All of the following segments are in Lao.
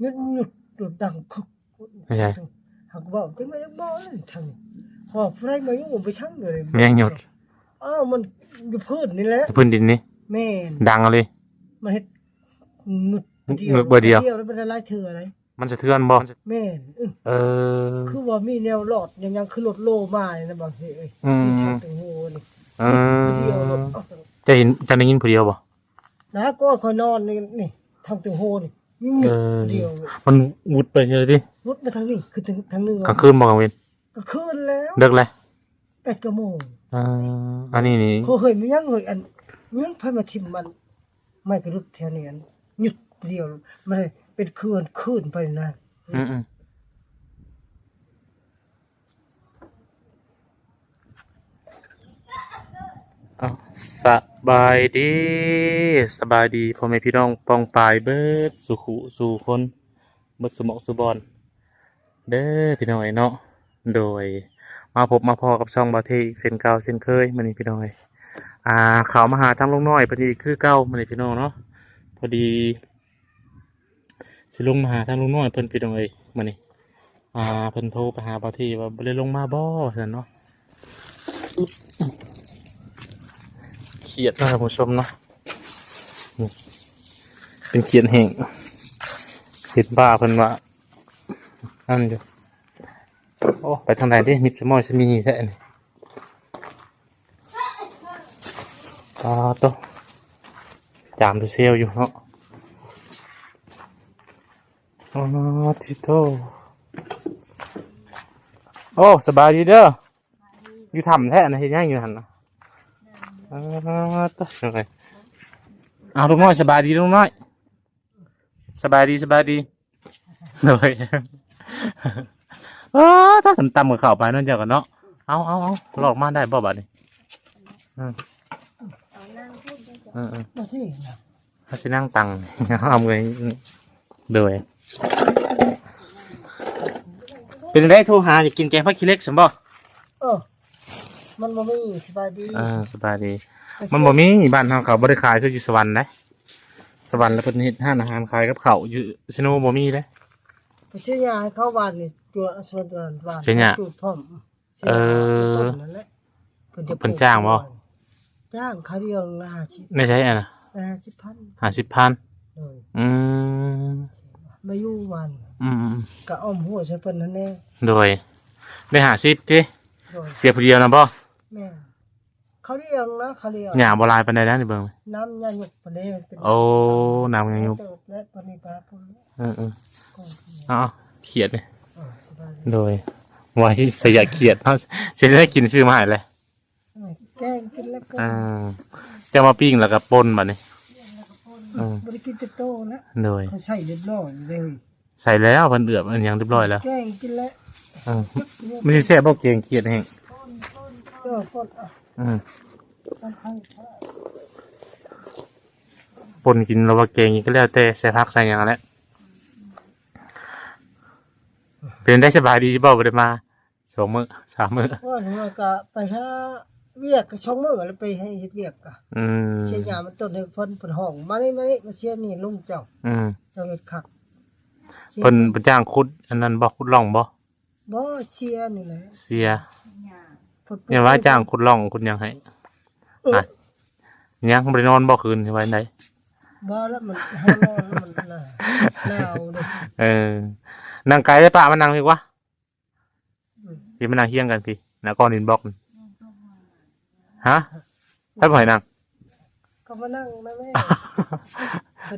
ຢຸດໆ ດັງຄຶກ. ເຮັດໃດ? ຫາກເວົ້າຈັ່ງໃດບໍ່ເລີຍທາງນີ້. ຂໍຜູ້ໃດມາຢູ່ໄປຊັງເລີຍ. ແມງຫຍຸດ. ອ້າວ ມັນຢູ່ພື້ນນີ້ແຫຼະ ຢູ່ພື້ນດິນນີ້. ແມ່ນ. ດັງເລີຍ. ມັນເຮັດງຶດ ງຶດ ງຶດ ດຽວ ງຶດ ດຽວ ແລ້ວມັນໄດ້ຫຼາຍເທື່ອເລີຍ. ມັນສະເທືອນບໍ່? ແມ່ນ. ເອີ ເອີ ຄືວ່າມີແນວຫຼອດຫຍັງໆ ຄືລົດໂລມານີ້ນະ ບາງທີເອີຍ. ອືມ ມີທາງເທິງໂຮນີ້. ເອີ ດຽວໂລດ. ເຈົ້າເຫັນ ເຈົ້າໄດ້ຍິນຜູ້ດຽວບໍ່? ນະ ກໍຂ້ອຍນອນນີ້ ນີ້ ທາງເທິງໂຮນີ້ ງຶດ ເອີ ດຽວໂລດ. ມັນວຸດໄປເທື່ອຕິ? ວຸດມາທາງນີ້ ຄືທາງ ທາງເໜືອ. ກາງຄືນບໍ່ ກາງເວັນ? ກາງຄືນແລ້ວ. ເດິກແລ້ວ? ແປດ ເກົ້າໂມງ. ອ່າ ອັນນີ້ນີ້ ເຂົາເຮີ້ຍ ມັນຫຍັງເຮີ້ຍ ອັນຫຍັງ ໃຜມາຖິ້ມມັນ ໄມ້ກະດຸດແຖວນີ້ ອັນຫຍຸດດຽວ ມັນເປັນຄືນ ຄືນໄປນະ. ອືມໆ ເອົາ ສະບາຍດີ ສະບາຍດີພໍ່ແມ່ພີ່ນ້ອງປ້ອງປາຍເບິດສູ່ຄູ່ສູ່ຄົນ ເບິດສູ່ໝອກສູ່ບ່ອນ ເດີພີ່ນ້ອງເອີຍເນາະ. ໂດຍ ມາພົບມາພໍ້ກັບຊ່ອງບ່າວເທອີກເຊັ່ນເກົ່າເຊັ່ນເຄີຍ ມື້ນີ້ພີ່ນ້ອງເອີຍ. ອ່າ ເຂົ້າມາຫາທາງລຸງນ້ອຍເພິ່ນອີກຄືເກົ່າມື້ນີ້ພີ່ນ້ອງເນາະ. ພໍດີຊິລົງມາຫາທາງລຸງນ້ອຍເພິ່ນພີ່ນ້ອງເອີຍ ມື້ນີ້. ອ່າ ເພິ່ນໂທໄປຫາບ່າວເທວ່າບໍ່ໄດ້ລົງມາບໍ່ ວ່າຊັ້ນເນາະ. ຂຽດເນາະທ່ານຜູ້ຊົມເນາະ ນີ້ເປັນຂຽດແຫ້ງ ເຫັນປ້າເພິ່ນວ່າ ອັນຢູ່. ໂອ້ ໄປທາງໃດເດ້ ມິດສະມ້ອຍສະມີແທ້ນີ້. ປາໂຕ ຈາມເຊວຢູ່ເນາະ. ອໍ ທິໂທ ໂອ້ ສະບາຍດີເດີ. ຢູ່ຖ້ຳແທ້ນະ ເຮັດຫຍັງຢູ່ຫັ້ນນະ? ເອີ ຕາຍ. ອ້າວ ລຸງນ້ອຍ ສະບາຍດີລຸງນ້ອຍ. ສະບາຍດີ ສະບາຍດີ. ໂດຍ ເອີ ຕາຍ ຕ່ຳໆ ກໍເຂົ້າໄປເນາະ ເຈົ້າກໍເນາະ. ເອົາ ເອົາ ເອົາ ລອກມາໄດ້ບໍ່ບາດນີ້? ອືມ ເອີໆ ເຮົາຊິນັ່ງຕັງ ເອົາເມື່ອຍ. ໂດຍ ເປັນໃດ ໂທຫາ ຢາກກິນແກງຜັກຂີ້ເຫຼັກຊັ້ນບໍ່? ເອີ ມັນບໍ່ມີ. ສະບາຍດີ. ເອີ ສະບາຍດີ. ມັນບໍ່ມີ ບ້ານເຮົາເຂົາບໍ່ໄດ້ຂາຍຄືຢູ່ສະຫວັນໃດ. ສະຫວັນລະເພິ່ນເຮັດຮ້ານອາຫານຂາຍກັບເຂົ້າ ຢູ່ເຊໂນບໍ່ມີເດ້. ໄປຊື້ຫຍ້າໃຫ້ເຂົາຫວ່ານນີ້ ຕົວສວນຕົວນັ້ນຫວ່ານ ຊື້ຫຍ້າ ຈູດພ້ອມ. ເອີ ເພິ່ນຈະ ເພິ່ນຈ້າງບໍ່? ຈ້າງ ຄາວດຽວລະຫ້າສິບ. ໃນໃສອັນນະ? ຫ້າສິບພັນ. ຫ້າສິບພັນ. ໂດຍ ອືມ ມາຢູ່ຫວ່ານ. ອືມໆ ກະອ້ອມຫົວໃສ່ເພິ່ນຫັ້ນແຫຼະ. ໂດຍ ໄດ້ຫ້າສິບຕິ? ໂດຍ ເສຍຜູ້ດຽວນະບໍ່? ແມ່ນ. ເຂົາລ້ຽງນະ ເຂົາລ້ຽງ. ຫຍ້າບໍ່ຫຼາຍປານໃດນະ ນີ້ເບິ່ງ ນ້ຳຫຍ້າຍຸບປານໃດ. ໂອ້ ນ້ຳຫຍ້າຍຸບ. ເອີໆ ເອົາ ຂຽດນີ້. ໂດຍ ໄວ້ ສະຍະຂຽດເນາະ. ຊິໄດ້ກິນ ຊື້ມາໃຫ້ແຫຼະ. ແກງກິນແລ້ວ. ອ່າ ເຈົ້າມາປີ້ງແລ້ວກໍປົ່ນບາດນີ້. ບໍ່ໄດ້ກິນແຕ່ໂຕນະ. ໂດຍ ເຂົາໃສ່ຮຽບຮ້ອຍເລີຍ. ໃສ່ແລ້ວ ເພິ່ນເອືອບອັນຫຍັງຮຽບຮ້ອຍແລ້ວ. ແກງກິນແລ້ວ. ເອີ ມັນຊິແຊບບໍ່ ແກງຂຽດແຫ້ງ? ເອີ ປົ່ນ ອືມ ປົ່ນກິນ ຫຼືວ່າແກງກິນກໍແລ້ວແຕ່ ໃສ່ຜັກໃສ່ຫຍັງແຫຼະ. ເປັນໃດ ສະບາຍດີບໍ່ ບໍ່ໄດ້ມາສອງມື້ສາມມື້? ໂອ້ຍ ມັນກໍໄປຫາວຽກ ກໍສອງມື້ແລ້ວ ໄປໃຫ້ເຮັດວຽກ. ອືມ ເສຍຫຍ້າມັນຕົ້ນໃຫ້ເພິ່ນ ເພິ່ນຮ້ອງ ມານີ້ ມານີ້ ມາເສຍນີ້ລຸງເຈົ້າ. ອືມ ເຈົ້າເຮັດຄັກ. ເພິ່ນ ເພິ່ນຈ້າງຂຸດອັນນັ້ນບໍ່ ຂຸດຮ່ອງບໍ່? ບໍ່ ເສຍນີ້ແຫຼະ ເສຍ. ເພິ່ນ ຢ່າວ່າຈ້າງຂຸດຮ່ອງຂຸດຫຍັງໃຫ້. ເອີ ຍັງບໍ່ໄດ້ນອນບໍ່ຄືນ ວ່າໃດ? ບໍ່ລະ ມັນ ເຮົານອນລະມັນໜາວເດ້. ເອີ ນັ່ງໄກໄດ້ ປະມານັ່ງພີ້ກວ່າ. ອືມ ພີ້ມານັ່ງຮຽງກັນພີ້ ນະ ກ້ອນອິນບັອກ. ຮະ? ໃຜບໍ່ໃຫ້ນັ່ງ? ກໍມານັ່ງນະແມ່.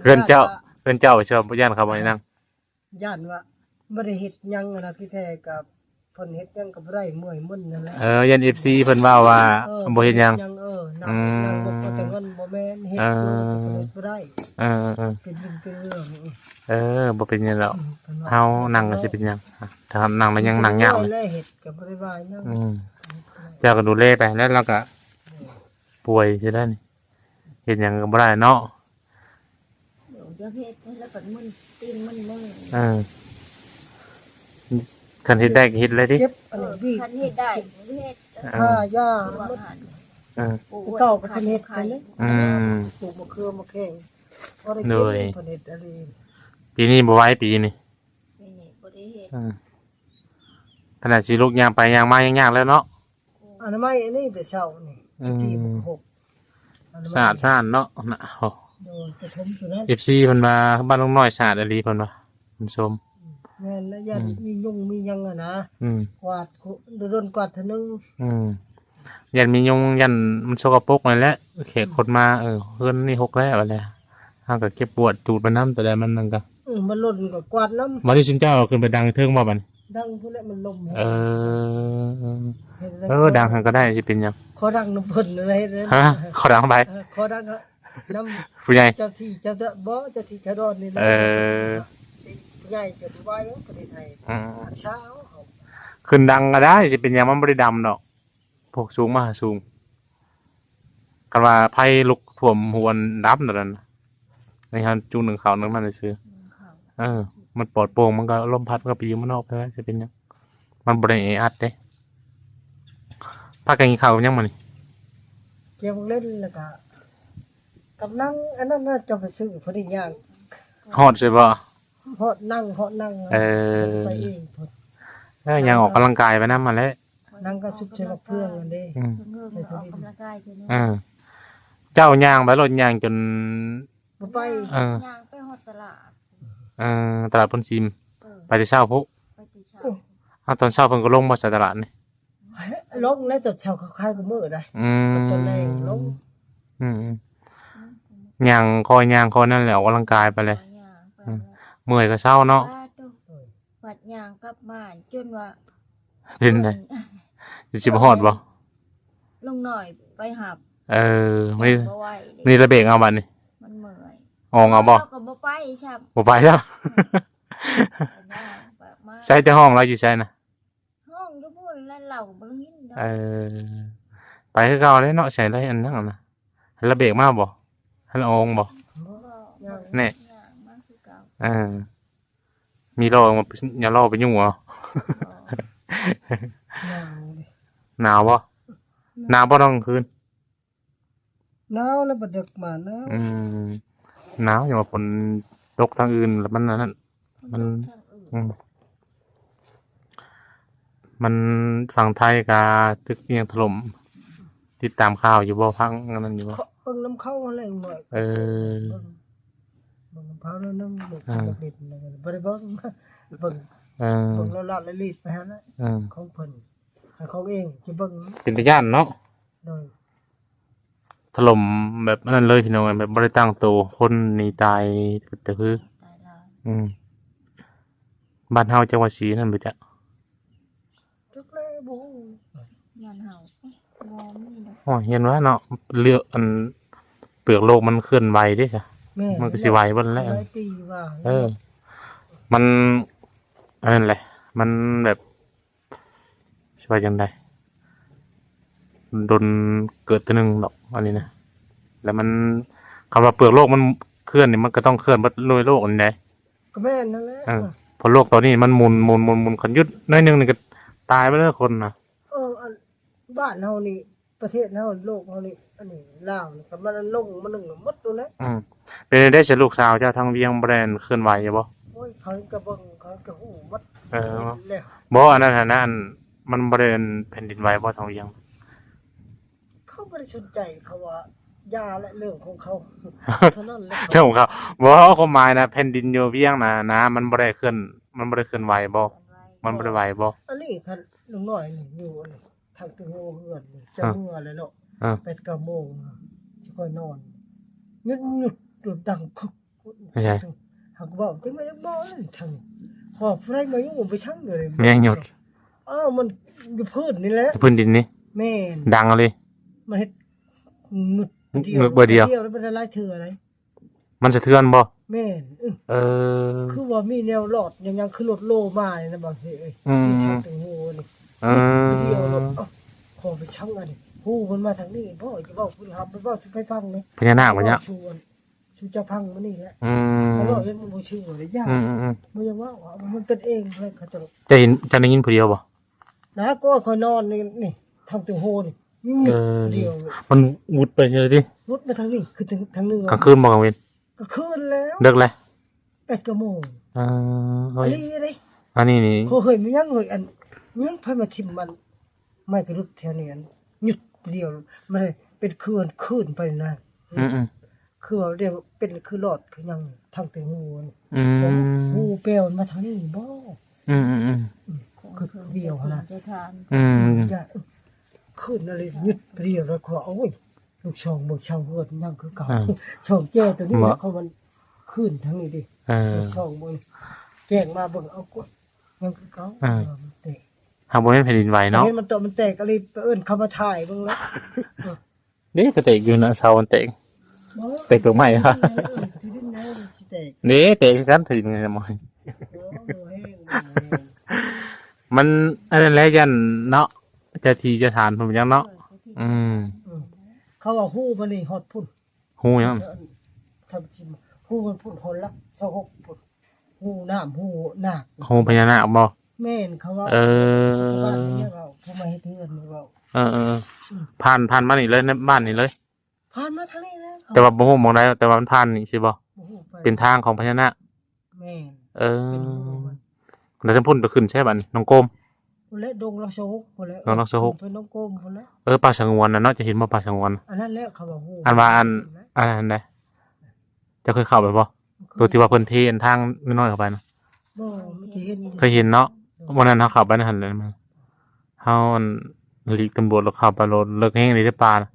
ເຮືອນເຈົ້າ ເຮືອນເຈົ້າ ເຈົ້າບໍ່ຢ້ານເຂົາບໍ່ໃຫ້ນັ່ງ? ຢ້ານວ່າບໍ່ໄດ້ເຮັດຫຍັງນະ ທີ່ແທ້ກໍເພິ່ນເຮັດຫຍັງກໍບໍ່ໄດ້ ເມື່ອຍມຶນນັ້ນແຫຼະ. ເອີ ຢ້ານເອັຟຊີເພິ່ນເວົ້າວ່າ ເອີ ບໍ່ເຮັດຫຍັງ. ເອີ ນັ່ງ ອືມ ນັ່ງບໍ່ພໍແຕ່ເງິນ ບໍ່ແມ່ນເຮັດ ເອີ ເຮັດບໍ່ໄດ້. ເອີໆ ເປັນເລື່ອງ ເປັນເລື່ອງ. ເອີ ບໍ່ເປັນຫຍັງດອກ. ອືມ ເຮົານັ່ງກໍຊິເປັນຫຍັງ? ຖ້ານັ່ງແລ້ວຍັງນັ່ງຍາກເລີຍ. ເຮັດກໍບໍ່ໄດ້ວ່າຫຍັງ. ອືມ ເຈົ້າກໍດູແລໄປແລ້ວ ລາວກໍປ່ວຍຊິໄດ້ນີ້ ເຮັດຫຍັງກໍບໍ່ໄດ້ເນາະ. ດຽວເຮັດແລ້ວບັດມຶນ ຕີນມຶນເລີຍ. ເອີ ຄັນເຮັດໄດ້ກໍເຮັດເລີຍຕິ. ເຈັບອັນນີ້ ເອີ ຄັນເຮັດໄດ້ເຮັດ. ເອີ ຄ່າຢາໝົດ. ເອີ ເກົ່າກໍເຮັດໄປເລີຍ. ອືມ ປູກມະເຂືອມະແຂງ ໂດຍ ເພິ່ນເຮັດອັນນີ້. ປີນີ້ບໍ່ໄຫວ ປີນີ້ ປີນີ້ບໍ່ໄດ້ເຮັດ ເອີ ຂະໜາດຊິລຸກຍ່າງໄປຍ່າງມາຍັງຍາກແລ້ວເນາະ. ອະນາໄມອັນນີ້ແຕ່ເຊົ້ານີ້ ອືມ ທີ່ບໍ່ຄົບ ອະນາໄມ ສະອາດສະອ້ານເນາະນະ. ໂອ້ ໂດຍ ປະຖົມຢູ່ນັ້ນ ເອັຟຊີ ເພິ່ນວ່າບ້ານລຸງນ້ອຍສະອາດອີ່ຫຼີ ເພິ່ນວ່າ ທ່ານຜູ້ຊົມ. ອືມ ແມ່ນແລ້ວ ຢ້ານ ອືມ ມີຍຸງມີຫຍັງຫັ້ນນະ ອືມ ກວາດ ດົນໆກວາດເທື່ອໜຶ່ງ. ອືມ ຢ້ານມີຍຸງ ຢ້ານມັນສົກກະປົກນັ້ນແຫຼະ ແຂກຄົນມາ ເອີ ເຮືອນນີ້ຮົກແລ້ວ ວ່າແລ້ວ ເຮົາກໍເກັບກວາດຈູດໄປນຳ ແຕ່ໃດມັນນັ້ນກໍ ອືມ ມັນຫຼົ່ນກໍກວາດນຳ. ບັດນີ້ຊຸມເຈົ້າຂຶ້ນໄປດັງເທິງບໍ່ບັດນີ້? ດັງພຸ້ນແຫຼະ ມັນລົມ. ເອີ ເອີ ດັງຫັ້ນກໍໄດ້ ຊິເປັນຫຍັງ? ຂໍດັງນຳເພິ່ນນັ້ນແຫຼະ ເຮັດ ຮະ ຂໍດັງໃຜ? ເອີ ຂໍດັງ ນຳຜູ້ໃຫຍ່ ເຈົ້າທີ່ເຈົ້າ ບໍ່ ເຈົ້າທີ່ເຈົ້າດອນນີ້ແຫຼະ. ເອີ ຜູ້ໃຫຍ່ຈະໄວ້ປະເທດໄທ ອືມ ຮັກສາເຮົາ ຂຶ້ນດັງກໍໄດ້ ຊິເປັນຫຍັງ ມັນບໍ່ໄດ້ດຳດອກ ພວກສູງມາຫາສູງ. ຄັນວ່າໄຟລຸກຖ້ວມຫົວດຳຕອນນັ້ນ ໃນຫັ້ນຈຸໜຶ່ງເຂົ້າໜຶ່ງນັ້ນຊື່. ເອີ ມັນປອດໂປ່ງ ມັນກໍລົມພັດ ມັນກໍໄປຢູ່ມັນນອກໄປ ຊິເປັນຫຍັງ ມັນບໍ່ໄດ້ແອອັດເດ້. ພາກັນກິນເຂົ້າກັບຫຍັງມື້ນີ້? ແກງເລັນ ແລ້ວກໍ ກຳລັງອັນນັ້ນນະ ຈະໄປຊື້ ພໍດີຍ່າງ ຮອດໃສບໍ່? ຮອດນັ່ງ ຮອດນັ່ງ ເອີ ໄປເອງພຸ້ນ. ເອີ ຍ່າງອອກກຳລັງກາຍໄປນຳຫັ້ນແຫຼະ ນັ່ງກໍຊຸບໃສ່ໝາກເຟືອງຫັ້ນເດ້. ອືມ ໃສ່ຖົງ ອອກກຳລັງກາຍ. ເອີ ເຈົ້າຍ່າງໄປໂລດ ຍ່າງຈົນ ບໍ່ໄປ. ເອີ ຍ່າງໄປຮອດຕະຫຼາດ. ເອີ ຕະຫຼາດໂພນຊີມ. ເອີ ໄປແຕ່ເຊົ້າພຸ້ນ ໄປແຕ່ເຊົ້າ. ເອົ້າ ຕອນເຊົ້າເພິ່ນກໍລົງບໍ່ໃສ່ຕະຫຼາດນີ້? ລົງແລ້ວ ຕອນເຊົ້າເຂົາຂາຍກວ່າມື້ໃດ໋. ອືມ ຕອນແລງລົງ. ອືມໆ ຍ່າງຄ່ອຍຍ່າງຄ່ອຍນັ້ນແຫຼະ ອອກກຳລັງກາຍໄປເລີຍ. ອືມ ເມື່ອຍກໍເຊົາເນາະ. ບາດໂຕ ບາດຍ່າງກັບມາຈົນວ່າ ເປັນໃດ? ເພິ່ນ ຊິບໍ່ຮອດບໍ່? ລຸງນ້ອຍໄປຮັບ. ເອີ ນີ້ ບໍ່ໄຫວເດ້ ນີ້ລະເບກເອົາບາດນີ້ ມັນເມື່ອຍ. ອອງເອົາບໍ່? ເຮົາກໍບໍ່ໄປຊ້ຳ ບໍ່ໄປຊ້ຳ. ເອີ ຍ່າງໄປມາ. ໃສຈະຫ້ອງລາວຢູ່ໃສນະ? ຫ້ອງຢູ່ພຸ້ນແຫຼະ ລາວກໍບໍ່ໄດ້ຍິນດອກ. ເອີ ໄປຄືເກົ່າແຫຼະເນາະ. ໃສລະອັນນັ້ນນະ ລະເບກມາບໍ່? ລະອອງບໍ່? ບໍ່ ແນ່ ຍ່າງມາຄືເກົ່າ. ເອີ ມີລໍ້ ຢ່າລໍ້ໄປຫຍຸ້ງເອົາ. ບໍ່ ໜາວເດ້. ໜາວບໍ່? ໜາວບໍ່ຕອນກາງຄືນ? ໜາວແລ້ວ ບໍ່ເດິກມາໜາວ. ອືມ ໜາວ ຢ່າວ່າຝົນຕົກທາງອື່ນ ແລ້ວມັນອັນນັ້ນ ມັນ ມັນຕົກທາງອື່ນ. ອືມ ມັນຝັ່ງໄທກະຕຶກອີ່ຫຍັງຖະຫຼົ່ມ ຕິດຕາມຂ່າວຢູ່ບໍ່? ຟັງອັນນັ້ນຢູ່ບໍ່? ເບິ່ງນຳເຂົາຫັ້ນແຫຼະໜ້ອຍ. ເອີ ເບິ່ງ ເບິ່ງນຳເຂົາໜ້ອຍໜຶ່ງ. ເອີ ບໍ່ໄດ້ເບິ່ງ ເບິ່ງ ເອີ ເບິ່ງລາດລະລີດໄປຫັ້ນແຫຼະ. ເອີ ຂອງເພິ່ນ ຂອງເອງຊິເບິ່ງ ເປັນຕາຢ້ານເນາະ. ໂດຍ ຖະຫຼົ່ມແບບອັນນັ້ນເລີຍພີ່ນ້ອງ ແບບບໍ່ໄດ້ຕັ້ງໂຕ ຄົນໜີຕາຍແຕ່ຄື. ຕາຍຫຼາຍ. ອືມ ບ້ານເຮົາຈັກວ່າຊິນັ້ນບໍ່ຈັກ ຈັກແລ້ວ ບໍ່ຮູ້. ບ້ານເຮົາບໍ່ມີດອກ. ໂອ້ຍ ເຫັນວ່າເນາະ ເລືອກອັນ ເປືອກໂລກມັນເຄື່ອນໄຫວເດ້. ແມ່ນ ມັນກໍຊິໄຫວເບິດແລ້ວ. ຫຼາຍປີວ່າ. ເອີ ມັນ ອັນນັ້ນແຫຼະ ມັນແບບ ຊິວ່າຈັ່ງໃດ ດົນເກີດເທື່ອໜຶ່ງດອກອັນນີ້ນະ. ແລ້ວມັນ ຄຳວ່າເປືອກໂລກມັນເຄື່ອນນີ້ ມັນກໍຕ້ອງເຄື່ອນເບິດໂລກນີ້ແຫຼະ. ກໍແມ່ນນັ້ນແຫຼະ. ເອີ ເພາະໂລກຕອນນີ້ມັນໝູນ ໝູນ ໝູນ ໝູນ ຄັນຢຸດໜ້ອຍໜຶ່ງນີ້ກໍຕາຍໄປແລ້ວຄົນນະ. ເອີ ອັນ ບ້ານເຮົານີ້ ປະເທດເຮົາ ໂລກເຮົານີ້ ອັນນີ້ລາວນີ້ ຄັນມັນລົງມາໜຶ່ງໝົດໂລດແຫຼະ. ອືມ ເປັນໃດໃສລູກສາວເຈົ້າທາງວຽງ ບໍ່ໄດ້ເຄື່ອນໄຫວຢູ່ບໍ່? ໂອ້ຍ ເຂົາກໍເບິ່ງ ເຂົາກໍຮູ້ໝົດ. ເອີ ແລ້ວ ບໍ່ ອັນນັ້ນຫັ້ນນະ ອັນ ມັນບໍ່ໄດ້ແຜ່ນດິນໄຫວບໍ່ທາງວຽງ? ເຂົາບໍ່ໄດ້ສົນໃຈ ເຂົາວ່າຢ່າແຫຼະ ເລື່ອງຂອງເຂົາເທົ່ານັ້ນແຫຼະ. ເລື່ອງຂອງເຂົາ ບໍ່ ຄວາມໝາຍນະ ແຜ່ນດິນຢູ່ວຽງນະ ນະ ມັນບໍ່ໄດ້ເຄື່ອນ ມັນບໍ່ໄດ້ເຄື່ອນໄຫວບໍ່? ມັນບໍ່ໄດ້ໄຫວບໍ່? ອັນນີ້ຄັນລຸງນ້ອຍນີ້ຢູ່ອັນນີ້ ທາງຕົວເຮືອນນີ້ ຈະເມືອແລ້ວເນາະ. ເອີ ແປດເກົ້າໂມງ ຊິຄ່ອຍນອນ ຫຍຸດໆ ດັງຄຶກ. ເຮັດຫຍັງ? ຫາກເວົ້າຈັ່ງໃດບໍ່ ທາງນີ້ ຂໍຜູ້ໃດມາຢູ່ໄປຊັງເລີຍ. ແມງຫຍຸດ. ອ້າວ ມັນຢູ່ພື້ນນີ້ແຫຼະ ພື້ນດິນນີ້. ແມ່ນ. ດັງເລີຍ. ມັນເຮັດງຶດ ງຶດເທື່ອດຽວ ດຽວ ແລ້ວບໍ່ໄດ້ຫຼາຍເທື່ອໃດ. ມັນສະເທືອນບໍ່? ແມ່ນ. ເອີ ເອີ ຄືວ່າມີແນວລອດຫຍັງໆ ຄືລົດໂລມານີ້ນະ ບາງທີເອີຍ. ອືມ ມີທາງຕົງໂຫນີ້. ເອີ ດຽວໂລດ. ເອົ້າ ຂໍໄປຊັງອັນນີ້ ຮູ້ມັນມາທາງນີ້ບໍ່? ຈະເວົ້າຜູ້ຮັບ ເວົ້າສູ່ໃຜຟັງເດ້. ພະຍານາກບໍ່ຍະ? ສູ່ເຈົ້າຟັງມື້ນີ້ແຫຼະ. ອືມ ເວົ້າເອງມັນບໍ່ເຊື່ອເດ້ ຢ້ານ. ອືມໆໆ ບໍ່ຢາກເວົ້າ ມັນເປັນເອງເລີຍ ເຂົາເຈົ້າ. ເຈົ້າເຫັນ ເຈົ້າໄດ້ຍິນຜູ້ດຽວບໍ່? ນະ ກໍຂ້ອຍນອນນີ້ ນີ້ ທາງຕົງໂຫນີ້. ເອີ ດຽວ ມັນວຸດໄປເລີຍຕິ? ວຸດມາທາງນີ້ ຄືທາງເໜືອ. ກາງຄືນບໍ່ ກາງເວັນ? ກາງຄືນແລ້ວ. ເດິກແລ້ວ? ແປດເກົ້າໂມງ. ເອີ ອັນນີ້ເດ້ ອັນນີ້ນີ້ ໂອ້ເຮີ້ຍ ມັນຍັງເຮີ້ຍ ອັນ ຍັງໃຜມາຖິ້ມມັນ ໄມ້ກະດຸດແຖວນີ້ ອັນ ຢຸດດຽວ ມັນເປັນຄືນ ຄືນໄປນະ. ອືມໆ ຄືວ່າດຽວເປັນຄືຫຼອດຄືຫຍັງ ທັງແຕ່ຫູ ອືມ ຫູແປວມາທາງນີ້ບໍ? ອືມໆໆ ອືມ ຄືດຽວຫັ້ນນະ ອືມ ຄືນນັ້ນເລີຍ ຢຸດດຽວ ແລ້ວກໍ ໂອ້ຍ ລູກຊ່ອງເບິ່ງເຊົາເຮືອນຍັງຄືເກົ່າ ອືມ ຊ່ອງແຈຕົວນີ້ ເພາະມັນຄືນທາງນີ້ເດ້ ເອີ ຊ່ອງເບິ່ງ ແຈ້ງມາເບິ່ງ ເອົາກວດ ຍັງຄືເກົ່າ ອືມ ມັນແຕກ ຫາກບໍ່ແມ່ນແຜ່ນດິນໄຫວເນາະ ເຫັນມັນໂຕະມັນແຕກ ກໍເລີຍໄປເອີ້ນເຂົາມາຖ່າຍເບິ່ງແລ້ວ ເອີ ເດ້ ກະແຕກຢູ່ນະ ເສົາມັນແຕກ ບໍ່ ແຕກຕົວໃໝ່ ເອີ ທີ່ດິນນະ ມັນຊິແຕກ ເດ້ ແຕກຄືກັນທີ່ດິນນະ ໂອ້ ບໍ່ແຮງ ບໍ່ແຮງ ມັນອັນນັ້ນແຫຼະ ຢ້ານເນາະ ເຈົ້າທີ່ເຈົ້າທານເພິ່ນຫຍັງເນາະ ເອີ ເຈົ້າທີ່ ອືມ ເອີ ເຂົາວ່າຫູມັນນີ້ຮອດພຸ້ນ ຫູຫຍັງ? ທຳຈິມ ຫູມັນພຸ້ນ ຫົນລະຊາວຫົກພຸ້ນ ຫູນ້ຳ ຫູນາກ ຫູພະຍານາກບໍ? ແມ່ນ ເຂົາເວົ້າ ເອີ ຊາວບ້ານນີ້ເວົ້າ ຜູ້ມາເຮັດເຮືອນນີ້ເວົ້າ ເອີໆ ອືມ ຜ່ານ ຜ່ານມານີ້ເລີຍ ໃນບ້ານນີ້ເລີຍ ຜ່ານມາທາງນີ້ແຫຼະ ແຕ່ວ່າບໍ່ຮູ້ໝ່ອງໃດ ແຕ່ວ່າມັນຜ່ານນີ້ຊິບໍ? ບໍ່ຮູ້ໄປ ເປັນທາງຂອງພະຍານາກ ແມ່ນ ເອີ ເປັນຫູມັນ ແລ້ວທາງພຸ້ນໄປຂຶ້ນໃສບາດນີ້? ໜອງໂກມ ພຸ້ນແຫຼະ ດົງລາວຊາວຫົກພຸ້ນແຫຼະ ດົງລາວຊາວຫົກ ເອີ ຂຶ້ນໄປໜອງໂກມພຸ້ນແຫຼະ ເອີ ປ່າສະຫງວນນະເນາະ ເຈົ້າເຫັນບໍ່ ປ່າສະຫງວນ ອັນນັ້ນແຫຼະ ເຂົາວ່າຫູ ອັນວ່າອັນ ອັນນັ້ນໃດ ເຈົ້າເຄີຍເຂົ້າໄປບໍ່? ຄື ໂຕທີ່ວ່າເພິ່ນເທອັນທາງນ້ອຍໆເຂົ້າໄປນະ ບໍ່ ບໍ່ເຄີຍເຫັນ ເຄີຍເຫັນເນາະ ໂດຍ ມື້ນັ້ນເຮົາເຂົ້າໄປໃນຫັ້ນແຫຼະ ເຮົາອັນ ຫຼີກຕຳຫຼວດ ແລ້ວເຂົ້າໄປໂລດ ເລິກແຮງເດ້ ປ່ານະ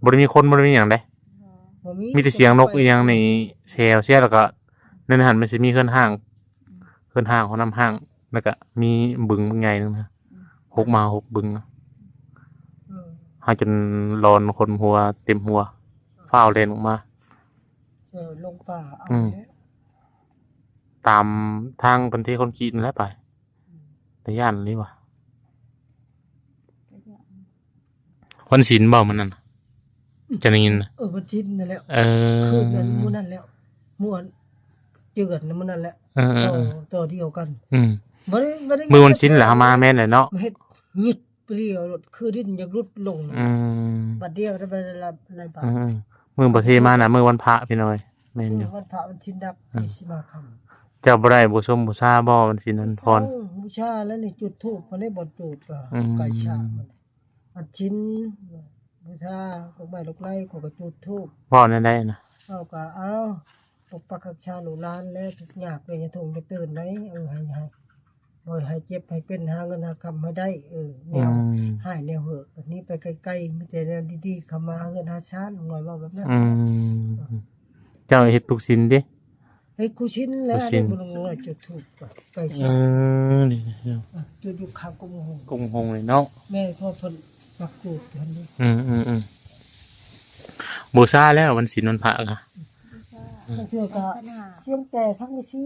ບໍ່ໄດ້ມີຄົນ ບໍ່ໄດ້ມີຫຍັງເດ້ ບໍ່ມີ ມີແຕ່ສຽງນົກອີ່ຫຍັງນີ້ແຊວໆ ແລ້ວກະໃນນັ້ນມັນຊິມີເຮືອນຮ້າງ ເຮືອນຮ້າງ ຫ້ອງນ້ຳຮ້າງ ແລ້ວກະມີບຶງບັກໃຫຍ່ໜຶ່ງນະ ອືມ ຫົກມະຫາຫົກບຶງນະ ເອີ ຫາຈົນລອນຂົນຫົວເຕັມຫົວ ຟ້າວແລ່ນອອກມາ ເອີ ລົງປ່າເອົາ ອືມ ແລ້ວ ຕາມທາງເພິ່ນເທຄອນກຣີດນັ້ນແຫຼະໄປ ອືມ ຕາຢ້ານອີ່ຫຼີວ່າ ກະຢ້ານ ວັນສິນບໍ່ມື້ນັ້ນ ເຈົ້າໄດ້ຍິນນະ? ເອີ ວັນສິນນັ້ນແຫຼະ ເອີ ຄືນນັ້ນມື້ນັ້ນແຫຼະ ມື້ອັນເຈີກັນມື້ນັ້ນແຫຼະ ເອີໆໆ ຕໍ່ ຕໍ່ດຽວກັນ ອືມ ບໍ່ໄດ້ ບໍ່ໄດ້ ມື້ວັນສິນແຫຼະ ເຮົາມາແມ່ນແຫຼະເນາະ ມາເຮັດຫຍຸດ ປະດຽວໂລດ ຄືດິນຢາກຫຼຸດລົງ ອືມ ບາດດຽວໄດ້ຫຼາຍບາດ ອືມ ມື້ບໍ່ເທມານະ ມື້ວັນພະພີ່ນ້ອງເອີຍ ແມ່ນຢູ່ ວັນພະວັນສິນດັບ ອືມ ຊິມາຄ່ຳ ເຈົ້າບໍ່ໄດ້ບູຊົງບູຊາບໍ່ ວັນສິນວັນພອນ? ເຈົ້າ ບູຊາແລ້ວນີ້ ຈຸດທູບ ບໍ່ໄດ້ ບໍ່ຈູດ ອືມ ໄກ່ຊາກ ວັນສິນ ບູຊາ ດອກໄມ້ດອກໄລ ຂ້ອຍກໍຈຸດທູບ ເວົ້າແນວໃດນະ? ເຮົາກໍເອົາ ປົກປັກຮັກສາລູກຫຼານແລ ທຸກຍາກແລ ຢ່າທົງຢ່າເຕີນໃດ ເອີ ໃຫ້ ໃຫ້ ບໍ່ໃຫ້ເຈັບໃຫ້ເປັນ ຫາເງິນຫາຄຳໃຫ້ໄດ້ ເອີ ແນວ ອືມ ຮ້າຍແນວເຫີດ ແບບນີ້ໄປໄກໆ ມີແຕ່ແນວດີໆ ເຂົ້າມາເຮືອນຫາຊານ ນ້ອຍເວົ້າແບບນັ້ນ ອືມ ເຈົ້າເຮັດທຸກສິນຕິ? ເຮັດຄູ່ສິນແລ້ວ ທຸກສິນ ນີ້ບໍ່ລົງນ້ອຍ ຈຸດທູບໄປ ເອີ ນີ້ ຈຸດຢູ່ຂ້າງກົງຫົງ ກົງຫົງນີ້ເນາະ ແມ່ນ ເພາະເພິ່ນມັກຈູດຫັ້ນເດ້ ອືມໆໆ ບູຊາແລ້ວ ວັນສິນວັນພະກະ ບາງເທື່ອກະສຽງແຕ່ສັງກະສີ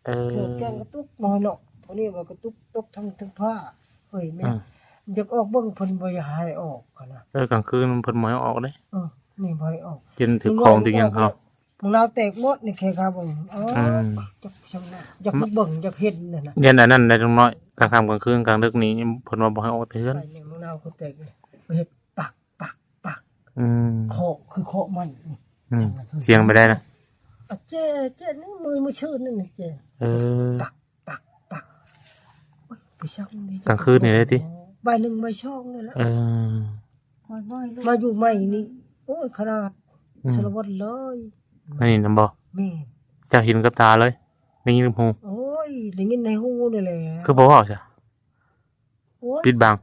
ເອີ ເຄື່ອງແກງກະຕຸກນ້ອຍເນາະ ພວກນີ້ວ່າກະຕຸກຕົກທັງ ທັງຟ້າ ເອີຍ ແມ່ນ ອືມ ຢາກອອກເບິ່ງ ເພິ່ນບໍ່ຢາກໃຫ້ອອກຫັ້ນນະ ເອີ ກາງຄືນເພິ່ນບໍ່ໃຫ້ອອກເດ້ ເອີ ນີ້ບໍ່ໃຫ້ອອກ ຈົນຖືກຂອງຖືກຫຍັງເຮົາ ຂອງລາວແຕກໝົດນີ້ ແຄ່ຂ້າເບິ່ງ ເອີ ອືມ ຈັກຊຳນະ ຢາກເບິ່ງ ຢາກເຫັນຫັ້ນນະ ຢ້ານອັນນັ້ນໄດ໋ ນ້ອງນ້ອຍ ກາງຄ່ຳກາງຄືນກາງດຶກນີ້ ເພິ່ນວ່າບໍ່ໃຫ້ອອກແຕ່ເຮືອນ ຂອງລາວເຂົາແຕກ ເຮັດປັກ ປັກ ປັກ ອືມ ເຄາະ ຄືເຄາະໄມ້ນີ້ ອືມ ສຽງໄປໄດ້ນະ ອາ ແຈ້ ແຈ້ ນີ້ມື້ ມື້ຊືນນີ້ແຈ້ ເອີ ປັກ ປັກ ປັກ ໂອ້ຍ ໄປຊັກນີ້ ກາງຄືນນີ້ເດ້ຕິ ບ່າຍໜຶ່ງ ບ່າຍສອງນີ້ແຫຼະ ເອີ ມາຢູ່ໃໝ່ນີ້ ໂອ້ຍ ຂະໜາດ ອືມ ສາລະວັນເລີຍ ອັນນີ້ນຳບໍ່? ແມ່ນ ເຈົ້າເຫັນກັບຕາເລີຍ ໄດ້ຍິນກັບຫູ ໂອ້ຍ ໄດ້ຍິນໃນຫູນີ້ແຫຼະ ຄືບໍ່ເວົ້າຊະ? ໂອ້ຍ ປິດບັງ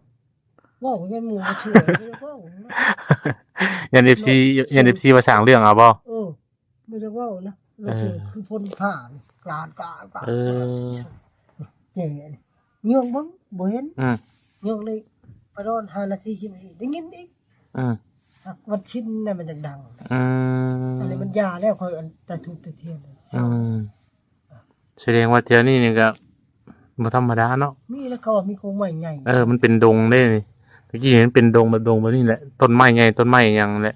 ເວົ້າຢ້ານໝູ່ບໍ່ເຊື່ອ ບໍ່ຢາກເວົ້າ ຢ້ານເອັຟຊີ ຢ້ານເອັຟຊີວ່າສ້າງເລື່ອງເອົາບໍ່? ເອີ ບໍ່ຢາກເວົ້ານະ ເອີ ຄືຝົນຟ້າກາດ ກາດ ກາດ ເອີ ແຈ້ ຍ່ອງເບິ່ງ ບໍ່ເຫັນ ອືມ ຍ່ອງໄດ້ປະມານຫ້ານາທີ ສິບນາທີ ໄດ້ຍິນອີກ ອືມ ວັນສິນນະ ມັນຈັ່ງດັງ ອືມ ອັນນີ້ມັນຢ່າແລ້ວ ຂ້ອຍອັນຕາທູບຕາທຽນ ອືມ ສະແດງວ່າແຖວນີ້ນີ້ກະບໍ່ທຳມະດາເນາະ ມີແລ້ວ ເຂົາວ່າມີກົງໄມ້ໃຫຍ່ ເອີ ມັນເປັນດົງເດ້ນີ້ ຕະກີ້ມັນເປັນດົງແບບດົງແບບນີ້ແຫຼະ ຕົ້ນໄມ້ໃຫຍ່ ຕົ້ນໄມ້ຫຍັງແຫຼະ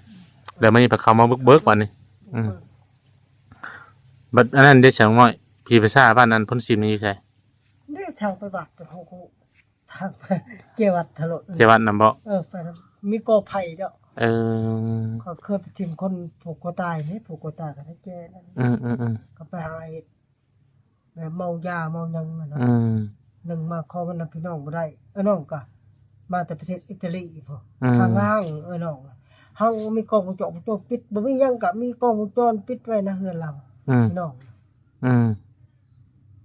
ແລ້ວມັນນີ້ພາເຂົາມາເບີກໆ ບາດນີ້ ອືມ ບັດອັນນັ້ນເດ້ ສາວນ້ອຍ ຜີປະສາດບ້ານອັນໂພນສິມນີ້ຢູ່ໃສ? ເດ້ ທາງໄປວັດ ເຮົາກໍ ທາງໄປເຈວັດທະໂລດ ເຈວັດນຳບໍ່? ເອີ ໄປນຳ ມີກໍໄຜ່ເນາະ ເອີ ຂ້ອຍເຄີຍໄປຖິ້ມຄົນຜູກຄໍຕາຍເດ້ ຜູກຄໍຕາຍກໍໄດ້ແກ່ນັ້ນ ອືມໆໆ ກໍໄປຫາເຮັດ ແບບເມົາຢາເມົາຫຍັງຫັ້ນນະ ອືມ ໜຶ່ງມາຂໍເງິນນຳພີ່ນ້ອງບໍ່ໄດ້ ເອີ ນ້ອງກໍມາແຕ່ປະເທດອິຕາລີພຸ້ນ ອືມ ທາງຫ້າງ ເອີ ນ້ອງ ເຮົາມີກ້ອງວົງຈອນປິດ ບໍ່ມີຫຍັງກໍມີກ້ອງວົງຈອນປິດໄວ້ໃນເຮືອນເຮົາ ອືມ ພີ່ນ້ອງ ອືມ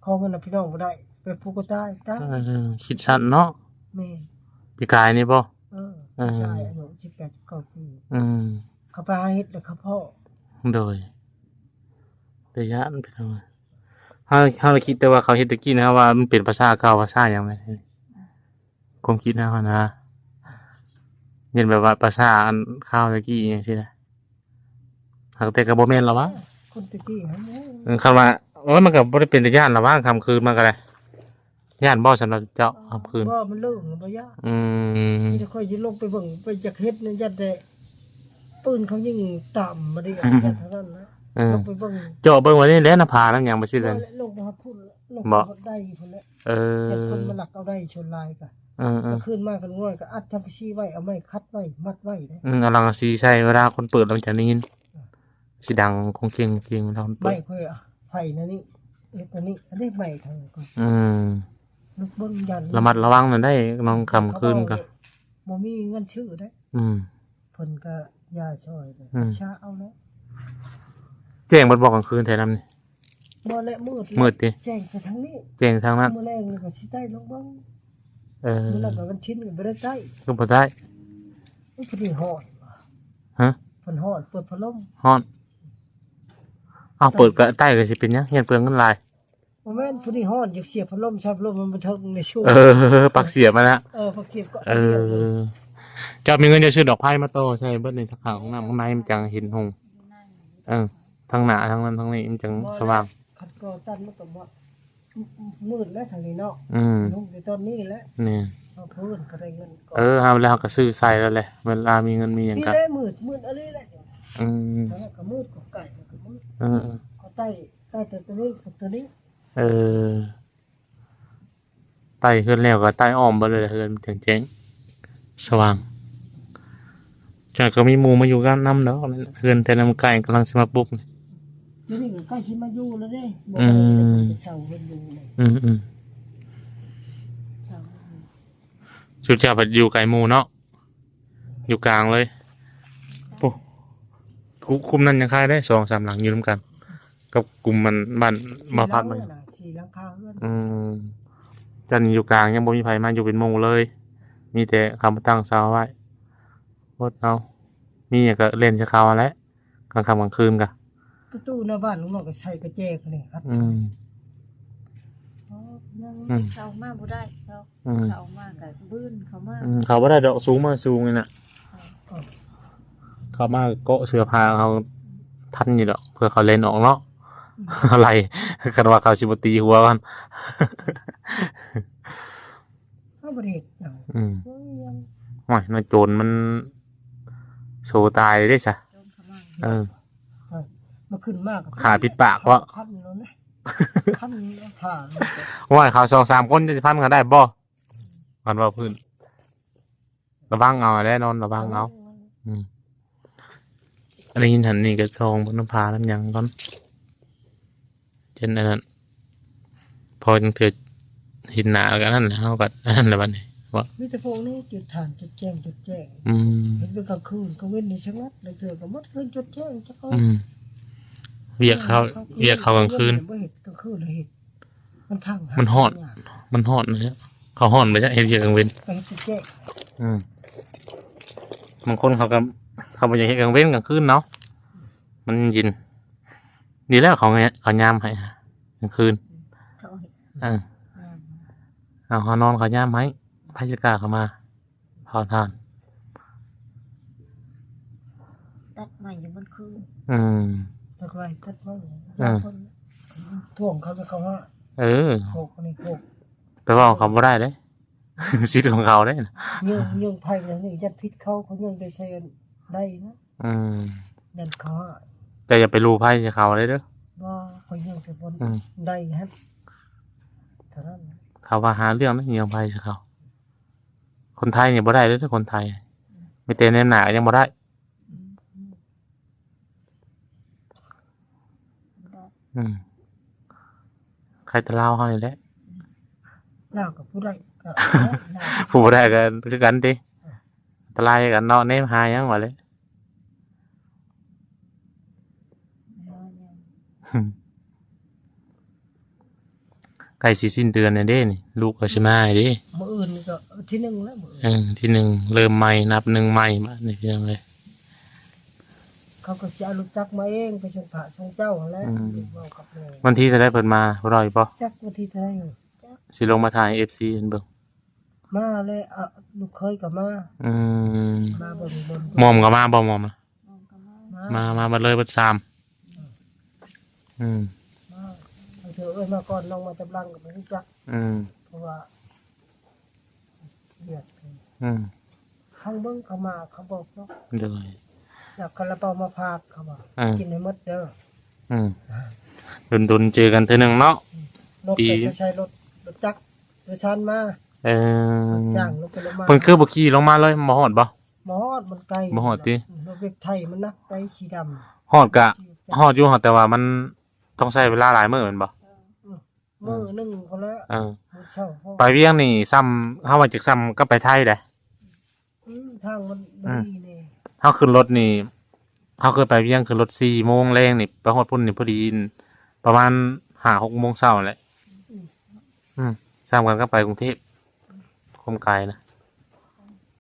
ຂໍເງິນນຳພີ່ນ້ອງບໍ່ໄດ້ ໄປຜູກຄໍຕາຍຕາຍ ເອີ ຄິດສັ້ນເນາະ ແມ່ນ ປີກາຍນີ້ບໍ່? ເອີ ເອີ ຜູ້ຊາຍອາຍຸສິບແປດ ສິບເກົ້າປີ ອືມ ເຂົາໄປຫາເຮັດແລ້ວເຂົາພໍ້ ໂດຍ ແຕ່ຢ້ານພີ່ນ້ອງ ເຮົາ ເຮົາລະຄິດແຕ່ວ່າເຂົາເຮັດຕະກີ້ນະ ເຮົາວ່າມັນເປັນພາສາເກົ່າ ພາສາຫຍັງແມ່ນ ຄວາມຄິດເຮົາຫັ້ນນະ ເຮັດແບບວ່າພາສາອັນຄາວຕະກີ້ຫຍັງຊີ້ນະ ຫາກແຕ່ກໍບໍ່ແມ່ນລະວະ ຄົນຕະກີ້ຫັ້ນແຫຼະ ເອີ ຄັນວ່າ ໂອ້ຍ ມັນກໍບໍ່ໄດ້ເປັນຕາຢ້ານລະວະ ຄ່ຳຄືນມາກໍໄດ້ ຢ້ານບໍ່ສຳລັບເຈົ້າ ອໍ ຄ່ຳຄືນ ບໍ່ ມັນເລີກ ມັນບໍ່ຢ້ານ ອືມ ມີແຕ່ຂ້ອຍຊິລົງໄປເບິ່ງ ໄປຢາກເຮັດນະ ຢ້ານແຕ່ປືນເຂົາຍິງຕາມມາເດ້ ອືມ ຢ້ານເທົ່ານັ້ນນະ ເອີ ລົງໄປເບິ່ງ ເຈາະເບິ່ງວ່ານີ້ແຫຼະ ນຳຜານຳຫຍັງໄປຊີ້ແຫຼະ ບໍ່ແຫຼະ ລົງໄປຮອດພຸ້ນ ລົງໄປຮອດໃດພຸ້ນແຫຼະ ເອີ ຢ້ານຄົນມາລັກເອົາໄດ້ສ່ວນຫຼາຍກະ ເອີໆ ຄືນມາກັນງ່ອຍ ກໍອັດສັງກະສີໄວ້ ເອົາໄມ້ຂັດໄວ້ ມັດໄວ້ເດ້ ອືມ ເອົາສັງກະສີໃສ່ ເວລາຄົນເປີດແລ້ວມັນຈະໄດ້ຍິນ ເອີ ຊິດັງຄົງເຄງຄົງເຄງເວລາຄົນເປີດ ໄມ້ຂ້ອຍໄຟແນວນີ້ ເຮັດແນວນີ້ ອັນນີ້ໄມ້ທາງກ່ອນ ອືມ ເບິ່ງຢ້ານ ລະມັດລະວັງນັ້ນໄດ໋ ນ້ອງ ຄ່ຳຄືນກໍ ບໍ່ມີເງິນຊື້ເດ້ ອືມ ເພິ່ນກໍຢ່າຊ່ອຍເດ້ ອືມ ຊາເອົາແລ້ວ ແຈ້ງເບິດບໍ່ກາງຄືນແຖວນັ້ນນີ້? ບໍ່ແຫຼະ ມືດ ມືດຕິ ແຈ້ງໄປທາງນີ້ ແຈ້ງທາງນັ້ນ ມື້ແລງນີ້ກໍຊິໄດ້ລອງເບິ່ງ ເອີ ມື້ນັ້ນກໍວັນທີນກໍບໍ່ໄດ້ໄດ້ ຄືບໍ່ໄດ້ ໂອ້ຍ ພໍດີຮ້ອນ ຮະ ເພິ່ນຮ້ອນ ເປີດພັດລົມ ຮ້ອນ ອ້າວ ເປີດກໍໄຕ້ກໍຊິເປັນຫຍັງ ຢ້ານເປືອງເງິນຫຼາຍ ບໍ່ແມ່ນ ຜູ້ນີ້ຮ້ອນ ຢາກສຽບພັດລົມ ໃຊ້ພັດລົມມັນບໍ່ເຖິງໃນຊຸ ເອີ ປັກສຽບມັນນະ ເອີ ປັກສຽບກໍ ເອີ ເຈົ້າມີເງິນຈະຊື້ດອກໄຟມາຕໍ່ໃສ່ເບິດນີ້ ທາງຂ້າງຫ້ອງນ້ຳ ຂ້າງໃນມັນຈັ່ງເຫັນຫົງ ເອີ ທາງໜ້າ ທາງນັ້ນ ທາງນີ້ ມັນຈັ່ງສະຫວ່າງ ຄັນກໍຕັນມັນກໍໝົດ ມືດແລ້ວທາງນີ້ເນາະ ອືມ ນຸ່ງແຕ່ຕອນນີ້ແຫຼະ ນີ້ ເຮົາເພິ່ນກໍໄດ້ເງິນກ່ອນ ເອີ ເຮົາແລ້ວເຮົາກໍຊື້ໃສ່ແລ້ວແຫຼະ ເວລາມີເງິນມີຫຍັງກໍ ນີ້ແຫຼະມືດ ມືດອີ່ຫຼີແຫຼະ ອືມ ທາງນັ້ນກໍມືດ ກໍໃກ້ກໍມືດ ເອີໆ ກໍໃຕ້ ໃຕ້ແຕ່ຕົວນີ້ກັບຕົວນີ້ ເອີ ໃຕ້ເຮືອນແລ້ວກໍໃຕ້ອ້ອມເບິດເລີຍ ເຮືອນມັນຈັ່ງແຈ້ງສະຫວ່າງ ຈັກກໍມີໝູ່ມາຢູ່ກັນນຳດອກ ເຮືອນແຕ່ລະໝູ່ໃກ້ກຳລັງຊິມາປຸກນີ້ ດຽວນີ້ກໍໃກ້ຊິມາຢູ່ແລ້ວເດ້ ບໍ່ ອືມ ໄດ້ໄປເຊົ່າເຮືອນຢູ່ເລີຍ ອືມໆ ເຊົ່າເຮືອນຢູ່ ຊຸມເຈົ້າພັດຢູ່ໃກ້ໝູ່ເນາະ ຢູ່ກາງເລີຍ ໂອ້ ຄຸ້ມນັ້ນຍັງຄາຍໄດ້ ສອງສາມຫຼັງຢູ່ນຳກັນ ກັບກຸ່ມມັນ ບ້ານ ບ້ານພັກມັນ ສີ່ຫຼັງຄາເຮືອນ ອືມ ຈັນຢູ່ກາງຍັງບໍ່ມີໃຜມາຢູ່ເປັນໝູ່ເລີຍ ມີແຕ່ເຂົາມາຕັ້ງເສົາໄວ້ ອົດເອົາ ມີຫຍັງກໍເລ່ນໃສ່ເຂົາຫັ້ນແຫຼະ ກາງຄ່ຳກາງຄືນກະ ປະຕູໜ້າບ້ານລຸງນ້ອຍກໍໃສ່ກະແຈກະນີ້ ອືມ ເຂົ້າມາບໍ່ໄດ້ດອກ ອືມ ເຂົ້າມາກໍບືນເຂົ້າມາ ອືມ ເຂົ້າບໍ່ໄດ້ດອກ ສູງມາສູງນີ້ນະ ເອີ ເຂົ້າມາເກາະເສື້ອຜ້າເຮົາທັນຢູ່ດອກ ເພື່ອເຂົາເຫຼັ້ນອອກເນາະ ອືມ ໄລ່ ຄັນວ່າເຂົາຊິບໍ່ຕີຫົວກ່ອນ ເຮົາບໍ່ໄດ້ເຮັດຫຍັງ ອືມ ໂອ້ຍ ໂອ້ຍ ນາຍໂຈນມັນໂຊຕາຍເດ້ຊະ ໂຈນເຂົ້າມາ ເອີ ເອີ ມາຂຶ້ນມາກໍຂາຍປິດປາກເວາະ ພັນໂລນະ ພັນ ໂອ້ຍ ເຂົາສອງສາມຄົນຈະຊິພັນເຂົາໄດ້ບໍ່? ມັນເວົ້າພື້ນ ລະວັງເອົາແຫຼະ ນອນລະວັງເອົາ ອືມ ໄດ້ຍິນຫັ້ນນີ້ກໍສ່ອງເບິ່ງນຳຜານຳຫຍັງກ່ອນ ເຊັ່ນອັນນັ້ນ ພໍຈັ່ງເທື່ອເຫັນໜ້າກັນນັ້ນແຫຼະ ເຮົາກໍອັນນັ້ນແຫຼະບັດນີ້ ວ່າ ມີແຕ່ພວກນີ້ຈຸດຖ່ານ ຈຸດແຈ້ງ ຈຸດແຈ້ງ ອືມ ເຫັນເປັນກາງຄືນ ກາງເວັນນີ້ສະຫງັດ ລາງເທື່ອກໍໝົດຄືນ ຈຸດແຈ້ງຈັກ ອືມ ວຽກເຂົາ ວຽກເຂົາກາງຄືນ ບໍ່ເຮັດ ກາງຄືນລະເຮັດ ມັນພັງ ມັນຮ້ອນ ມັນຮ້ອນເລີຍ ເຂົາຮ້ອນໄປຈະເຮັດວຽກກາງເວັນ ໄປເຮັດແຈ້ງ ອືມ ບາງຄົນເຂົາກໍ ເຂົາບໍ່ຢາກເຮັດກາງເວັນ ກາງຄືນເນາະ ມັນເຢັນ ນີ້ແຫຼະເຂົາ ເຂົາຍາມໃຫ້ ກາງຄືນ ເຂົາເຮັດ ເອີ ເອົາ ເຮົານອນເຂົາຍາມໃຫ້ ໃຜຊິກ້າເຂົ້າມາ ເຜົາຖ່ານ ຕັດໄມ້ຢູ່ເບິດຄືນ ອືມ ຕັດໄມ້ ຕັດໄມ້ ເອີ ຄົນ ທ່ວງເຂົາ ເຂົາວ່າ ເອີ ໂຄກນີ້ໂຄກ ໄປເວົ້າເຂົາບໍ່ໄດ້ເດ້ ສິດຂອງເຂົາເດ້ ຍິງ ຍິງໄຜ່ຢ່າງນີ້ ຢ້ານຜິດເຂົາ ເຂົາຍິງໄດ້ໃສ່ໄດ້ນະ ອືມ ຢ້ານເຂົາ ເຈົ້າຢ່າໄປລູ່ໄຟໃສ່ເຂົາເດີ ບໍ່ ຂ້ອຍຍິງແຕ່ບໍ່ ອືມ ໄດ້ຫັ້ນ ເທົ່ານັ້ນ ເຂົາວ່າຫາເລື່ອງນະ ຍິງໄຟໃສ່ເຂົາ ຄົນໄທນີ້ບໍ່ໄດ້ເດີ ຄົນໄທ ມີແຕ່ແນມໜ້າກໍຍັງບໍ່ໄດ້. ອືມ ອືມ ໄຄແຕ່ລາວເຮົານີ້ແຫຼະ. ລາວກໍຜູ້ໃດກໍ ຜູ້ບໍ່ໄດ້ກໍຄືກັນຕິ. ອັນຕະລາຍຄືກັນເນາະ ແນມຫາຫຍັງວ່າແຫຼະ. ໃກ້ຊິສິ້ນເດືອນແລ້ວເດ້ນີ້ ລູກກໍຊິມາເດ້. ມື້ອື່ນນີ້ກໍທີໜຶ່ງແລ້ວ ມື້ອື່ນ ເອີ ທີໜຶ່ງ ເລີ່ມໃໝ່ ນັບໜຶ່ງໃໝ່ບາດນີ້ ພີ່ນ້ອງເອີຍ. ເຂົາກໍຊິເອົາລົດຈັກມາເອງ ໄປສົ່ງພະສົ່ງເຈົ້າຫັ້ນແຫຼະ. ອືມ ເວົ້າກັບແມ່ ວັນທີເທົ່າໃດເພິ່ນມາ ຮູ້ຢູ່ບໍ່? ຈັກວັນທີເທົ່າໃດ ຊິລົງມາຖ່າຍໃຫ້ເອັຟຊີເພິ່ນເບິ່ງ. ມາແລ້ວ ອາ ລູກເຂີຍກໍມາ. ອືມ ມາເບິ່ງ ມອມກໍມາບໍ່? ມອມ ມາ ມາ ມາເບິດເລີຍ ເບິດສາມ. ອືມ ມາ ບາງເທື່ອເອີ້ນມາກ່ອນ ນ້ອງມາຕາມຫຼັງກໍບໍ່ຮູ້ຈັກ. ອືມ ເພາະວ່າວຽກ. ອືມ ຟັງເບິ່ງ ເຂົາມາ ເຂົາບອກເນາະ. ໂດຍ ແລ້ວຄາລາບາວມາຝາກ ເຂົາວ່າ ເອີ ກິນໃຫ້ໝົດເດີ. ອືມ ດົນໆເຈີກັນເທື່ອໜຶ່ງເນາະ. ອືມ ລົດ ປີ ກໍໃຊ້ລົດ ລົດຈັກ ໂດຍສານມາ. ເອີ ຈ້າງລົດໄປລົດມາ. ເພິ່ນຄືບໍ່ຂີ່ລົງມາເລີຍ? ບໍ່ຮອດບໍ່? ບໍ່ຮອດ ມັນໄກ. ບໍ່ຮອດຕິ? ອືມ ລົດເວກໄທມັນໜັກໄດ໋ ສີດຳ. ຮອດກະຮອດຢູ່ ແຕ່ວ່າມັນຕ້ອງໃຊ້ເວລາຫຼາຍມື້ແມ່ນບໍ່? ເອີ ມື້ໜຶ່ງພຸ້ນແຫຼະ. ເອີ ມື້ເຊົ້າ ໄປວຽງນີ້ຊ່ຳ ເຮົາວ່າຈັກຊ່ຳກັບໄປໄທໃດ໋. ອືມ ທາງມັນ ອືມ ດີແດ່. ເຮົາຂຶ້ນລົດນີ້ ເຮົາເຄີຍໄປວຽງ ຂຶ້ນລົດສີ່ໂມງແລງນີ້ ໄປຮອດພຸ້ນນີ້ພໍດີ ປະມານຫ້າຫົກໂມງເຊົ້າແຫຼະ. ອືມ ອືມ ຊ່ຳກັນກັບໄປກຸງເທບ ຄວາມໄກນະ.